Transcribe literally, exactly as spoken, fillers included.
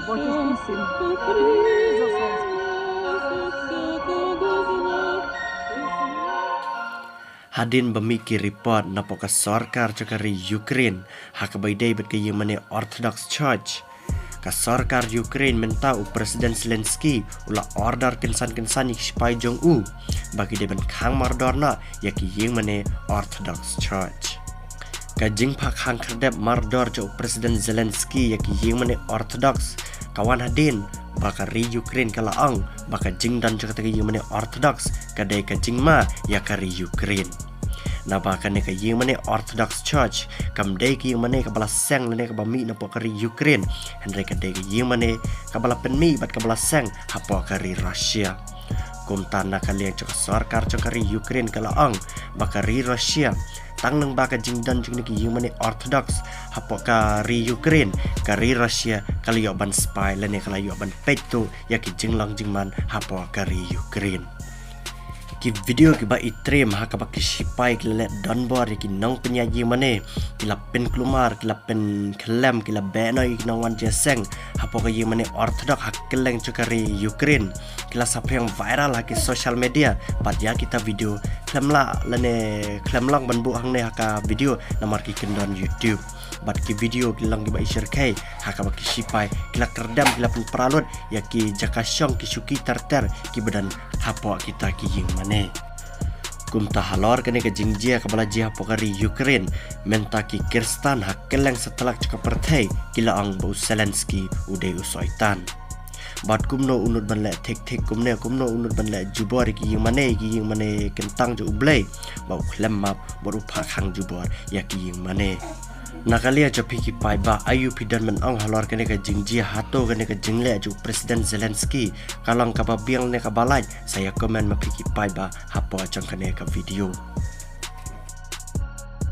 Hadien ba mih ki report napoh ka sorkar jong ka ri Ukraine ha kaba ïadei bad ka ïingmane Orthodox Church, ka sorkar Ukraine mynta, u President Zelensky u la order kynsan kynsan ïa ki sipai jong u ba ki dei ban khang mardor noh ïa ki ïingmane Orthodox Church. Ka jingphah khang khyrdep mardor jong u President Zelensky ïa ki ïingmane Orthodox ka wan hadien ba ka ri Ukraine ka la ong ba ka jingdon jong kata ka ïingmane Orthodox ka dei ka jingma ïa ka ri Ukraine. Naba kane ka ïingmane Orthodox Church kam dei ka ïingmane kaba la seng lane kaba mih napoh ka ri Ukraine, hynrei ka dei ka ïingmane kaba la pynmih bad kaba la seng hapoh ka ri Russia. Kumta na ka liang jong ka sorkar jong ka ri Ukraine ka la ong ba ka ri Russia, tang lyngba ka jingdon jong kine ki ïingmane Orthodox hapoh ka ri Ukraine, ka ri Russia ka la ïoh ban spy lane ka la ïoh ban peit tuh ïa ki jinglong jingman hapoh ka ri Ukraine. Ki video kiba i triem ha kaba ki sipai ki la leh donbor ïa ki nongpynïaid ïingmane, ki la pynkulmar, ki la pynkhyllem, ki la beh noh ïa ki nongwan jingïaseng hapoh ka ïingmane Orthodox ha kylleng jong ka ri Ukraine, ki la saphriang viral ha ki social media. Bad ïa kita video khlem lah lane khlem long ban buh hangne ha ka video namar ki kyndon YouTube. Bad ki video ki long kiba i shyrkhei ha kaba ki sipai ki la kyrdem, ki la pynpra lut ïa ki jaka shong, ki shuki ter ter kiba don hapoh kita ki ïingmane. Kumta halor kane ka jingjia kaba la jia hapoh ka ri Ukraine, mynta ki Khristan ha kylleng satlak jong ka pyrthei ki la ong ba u Zelensky u dei u soitan. Bad kumno u nud ban leh thik thik kumne, kumno u nud ban leh jubor ïa ki ïingmane, ïa ki ïingmane kyntang jong u Blei, ba u khlem map bad u phah khang jubor ïa ki ïingmane. Na ka liang jong phi ki paidbah, aïu phi don ban ong halor kane ka jingjia? Hato kane ka jingleh jong u President Zelensky ka long kaba biang ne kaba lait? Sa ïa comment ma phi ki paidbah hapoh jong kane ka video.